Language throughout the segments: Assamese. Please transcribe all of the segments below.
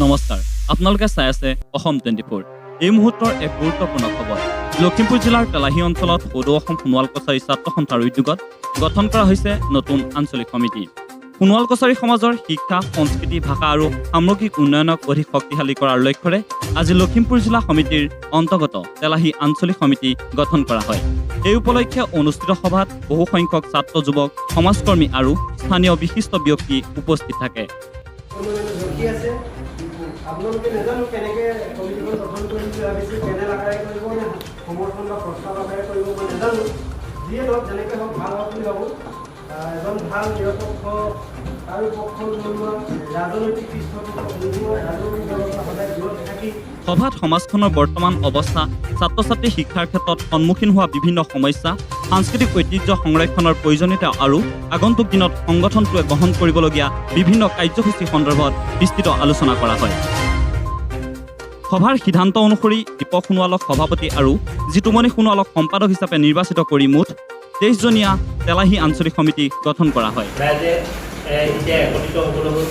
নমস্কাৰ, আপোনালোকে চাই আছে অসম 24। এই মুহূৰ্তৰ এক গুৰুত্বপূৰ্ণ খবৰ। লখিমপুৰ জিলাৰ তেলাহী অঞ্চলত সদৌ অসম সোণোৱাল কছাৰী ছাত্ৰ সন্থাৰ উদ্যোগত গঠন কৰা হৈছে নতুন আঞ্চলিক সমিতি। সোণোৱাল কছাৰী সমাজৰ শিক্ষা, সংস্কৃতি, ভাষা আৰু সামগ্ৰিক উন্নয়নক অধিক শক্তিশালী কৰাৰ লক্ষ্যৰে আজি লখিমপুৰ জিলা সমিতিৰ অন্তৰ্গত তেলাহী আঞ্চলিক সমিতি গঠন কৰা হয়। এই উপলক্ষে অনুষ্ঠিত সভাত বহু সংখ্যক ছাত্ৰ, যুৱক, সমাজকৰ্মী আৰু স্থানীয় বিশিষ্ট ব্যক্তি উপস্থিত থাকে। ৰখি আছে। আপোনালোকে নাজানো কেনেকৈ কমিটিখন গঠন কৰিম বুলি ভাবিছে, পেনেল আকাৰে কৰিব নে সমৰ্থন বা প্ৰস্তাৱ আকাৰে কৰিব, মই নাজানো। যিয়ে নহওক, যেনেকৈ হওক ভাল হওক বুলি ভাবোঁ। এজন ভাল নিৰপেক্ষ, কাৰো পক্ষ নোলোৱা, ৰাজনৈতিক পৃষ্ঠপোষক নোহোৱা, ৰাজনৈতিক দলৰ পৰা সদায় দূৰত থাকি সভাত সমাজখনৰ বৰ্তমান অৱস্থা, ছাত্ৰ ছাত্ৰীৰ শিক্ষাৰ ক্ষেত্ৰত সন্মুখীন হোৱা বিভিন্ন সমস্যা, সাংস্কৃতিক ঐতিহ্য সংৰক্ষণৰ প্ৰয়োজনীয়তা আৰু আগন্তুক দিনত সংগঠনটোৱে গ্ৰহণ কৰিবলগীয়া বিভিন্ন কাৰ্যসূচী সন্দৰ্ভত বিস্তৃত আলোচনা কৰা হয়। সভাৰ সিদ্ধান্ত অনুসৰি দীপক সোণোৱালক সভাপতি আৰু জিতুমণি সোণোৱালক সম্পাদক হিচাপে নিৰ্বাচিত কৰি মুঠ 23জনীয়া তেলাহী আঞ্চলিক সমিতি গঠন কৰা হয়। ৰাইজে এতিয়া একত্ৰিত হ'বলৈ হ'ল।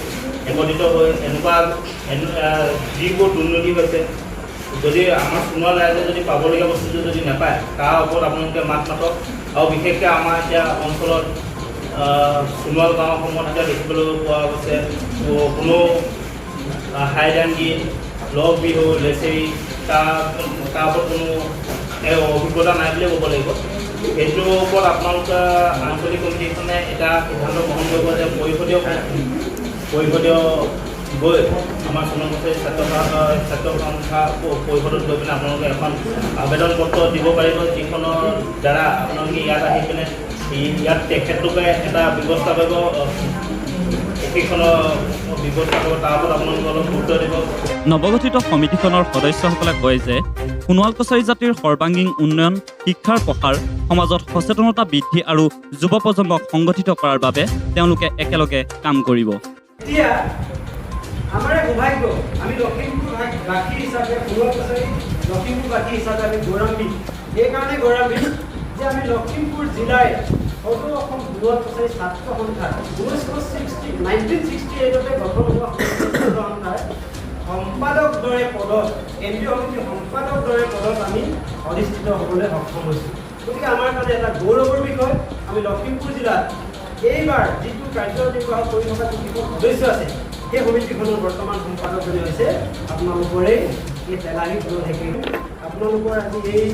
একত্ৰিত হৈ এনেকুৱা যিবোৰ দুৰ্নীতি হৈছে, যদি আমাৰ সোণোৱাল ৰাইজে যদি পাবলগীয়া বস্তুটো যদি নাপায়, তাৰ ওপৰত আপোনালোকে মাত মাতক। আৰু বিশেষকৈ আমাৰ এতিয়া অঞ্চলত সোণোৱাল গাঁওসমূহত এতিয়া দেখিবলৈ পোৱা গৈছে কোনো হাইদাংগি, লগ বিহু, লেচেৰি তাৰ ওপৰত কোনো অভিজ্ঞতা নাই বুলিয়ে ক'ব লাগিব। সেইটোৰ ওপৰত আপোনালোকে আঞ্চলিক কমিটিখনে এটা সিদ্ধান্ত গ্ৰহণ কৰিব যে পৰিষদীয় গৈ আমাৰ সোণোৱাল কছাৰী ছাত্ৰ সন্থা পৰিষদত গৈ পিনে আপোনালোকে এখন আবেদন পত্ৰ দিব পাৰিব, যিখনৰ দ্বাৰা আপোনালোকে ইয়াত আহি পিনে ইয়াত তেখেতলোকে এটা ব্যৱস্থা কৰিব, প্ৰশিক্ষণৰ ব্যৱস্থা কৰিব। তাৰ ওপৰত আপোনালোকে অলপ গুৰুত্ব দিব। নৱগঠিত সমিতিখনৰ সদস্যসকলে কয় যে সোণোৱাল কছাৰী জাতিৰ সৰ্বাংগীন উন্নয়ন, শিক্ষাৰ প্ৰসাৰ, সমাজত সচেতনতা বৃদ্ধি আৰু যুৱ প্ৰজন্মক সংগঠিত কৰাৰ বাবে তেওঁলোকে একেলগে কাম কৰিব। এতিয়া আমাৰ এক সৌভাগ্য, আমি লখিমপুৰবাসী হিচাপে, সোণোৱাল কছাৰী লখিমপুৰবাসী হিচাপে আমি গৌৰৱান্বিত। এইকাৰণে গৌৰৱান্বিত যে আমি লখিমপুৰ জিলাই সদৌ অসম সোণোৱাল কছাৰী ছাত্ৰ সন্থাৰ 1968তে গঠন হোৱা ছাত্ৰ সন্থাৰ সম্পাদক দৰে পদত, কেন্দ্ৰীয় সমিতিৰ সম্পাদক দৰে পদত আমি অধিষ্ঠিত হ'বলৈ সক্ষম হৈছোঁ। গতিকে আমাৰ কাৰণে এটা গৌৰৱৰ বিষয়। আমি লখিমপুৰ জিলাত এইবাৰ যিটো কাৰ্যনিৰ্বাহ কৰি থকা যিকেইখন সদস্য আছে, সেই সমিতিখনৰ বৰ্তমান সম্পাদকজনে হৈছে আপোনালোকৰে এই তেলাহী ঢেকী। আপোনালোকৰ আজি এই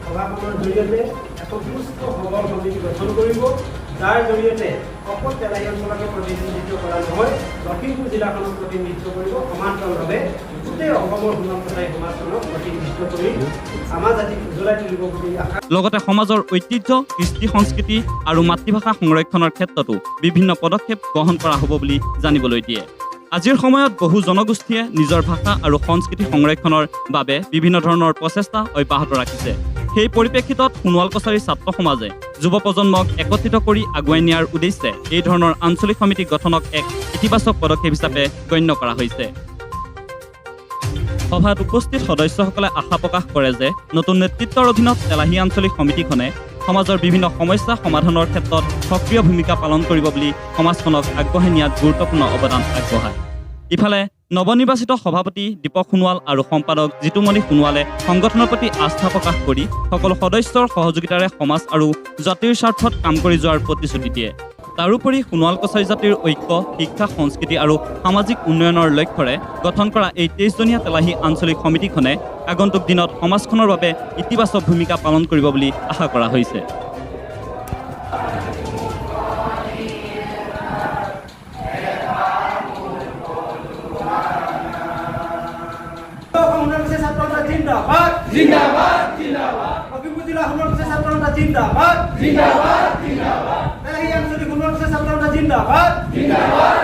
সভাখনৰ জৰিয়তে এখন সুস্থ সবল সমিতি গঠন কৰিব, যাৰ জৰিয়তে অকল তেলাহী অঞ্চলকে প্ৰতিনিধিত্ব কৰা নহয়, লখিমপুৰ জিলাখনক প্ৰতিনিধিত্ব কৰিব, সমান্তৰালভাৱে গোটেই অসমৰ সোণোৱাল কছাৰী সমাজখনক প্ৰতিনিধিত্ব কৰি আমাৰ জাতিক উজ্বলাই তুলিব বুলি আশা লগতে সমাজৰ ঐতিহ্য, কৃষ্টি সংস্কৃতি আৰু মাতৃভাষা সংৰক্ষণৰ ক্ষেত্ৰতো বিভিন্ন পদক্ষেপ গ্ৰহণ কৰা হ'ব বুলি জানিবলৈ দিয়ে। আজিৰ সময়ত বহু জনগোষ্ঠীয়ে নিজৰ ভাষা আৰু সংস্কৃতি সংৰক্ষণৰ বাবে বিভিন্ন ধৰণৰ প্ৰচেষ্টা অব্যাহত ৰাখিছে। সেই পৰিপ্ৰেক্ষিতত সোণোৱাল কছাৰী ছাত্ৰ সমাজে যুৱ প্ৰজন্মক একত্ৰিত কৰি আগুৱাই নিয়াৰ উদ্দেশ্যে এই ধৰণৰ আঞ্চলিক সমিতি গঠনক এক ইতিবাচক পদক্ষেপ হিচাপে গণ্য কৰা হৈছে। সভাত উপস্থিত সদস্যসকলে আশা প্ৰকাশ কৰে যে নতুন নেতৃত্বৰ অধীনত তেলাহী আঞ্চলিক সমিতিখনে সমাজৰ বিভিন্ন সমস্যা সমাধানৰ ক্ষেত্ৰত সক্ৰিয় ভূমিকা পালন কৰিব বুলি সমাজখনক আগবঢ়াই নিয়াত গুৰুত্বপূৰ্ণ অৱদান আগবঢ়ায়। ইফালে নৱনিৰ্বাচিত সভাপতি দীপক সোণোৱাল আৰু সম্পাদক জিতুমণি সোণোৱালে সংগঠনৰ প্ৰতি আস্থা প্ৰকাশ কৰি সকলো সদস্যৰ সহযোগিতাৰে সমাজ আৰু জাতিৰ স্বাৰ্থত কাম কৰি যোৱাৰ প্ৰতিশ্ৰুতি দিয়ে। তাৰোপৰি সোণোৱাল কছাৰী জাতিৰ ঐক্য, শিক্ষা, সংস্কৃতি আৰু সামাজিক উন্নয়নৰ লক্ষ্যৰে গঠন কৰা এই 23জনীয়া তেলাহী আঞ্চলিক সমিতিখনে আগন্তুক দিনত সমাজখনৰ বাবে ইতিবাচক ভূমিকা পালন কৰিব বুলি আশা কৰা হৈছে। অসম সোণোৱাল কছাৰী ছাত্ৰ সন্থা জিন্দাবাদ, জিন্দাবাদ, জিন্দাবাদ। লখিমপুৰ জিলা সোণোৱাল কছাৰী ছাত্ৰ সন্থা জিন্দাবাদ, জিন্দাবাদ, জিন্দাবাদ। তেলাহী আঞ্চলিক সোণোৱাল কছাৰী ছাত্ৰ সন্থা জিন্দাবাদ, জিন্দাবাদ।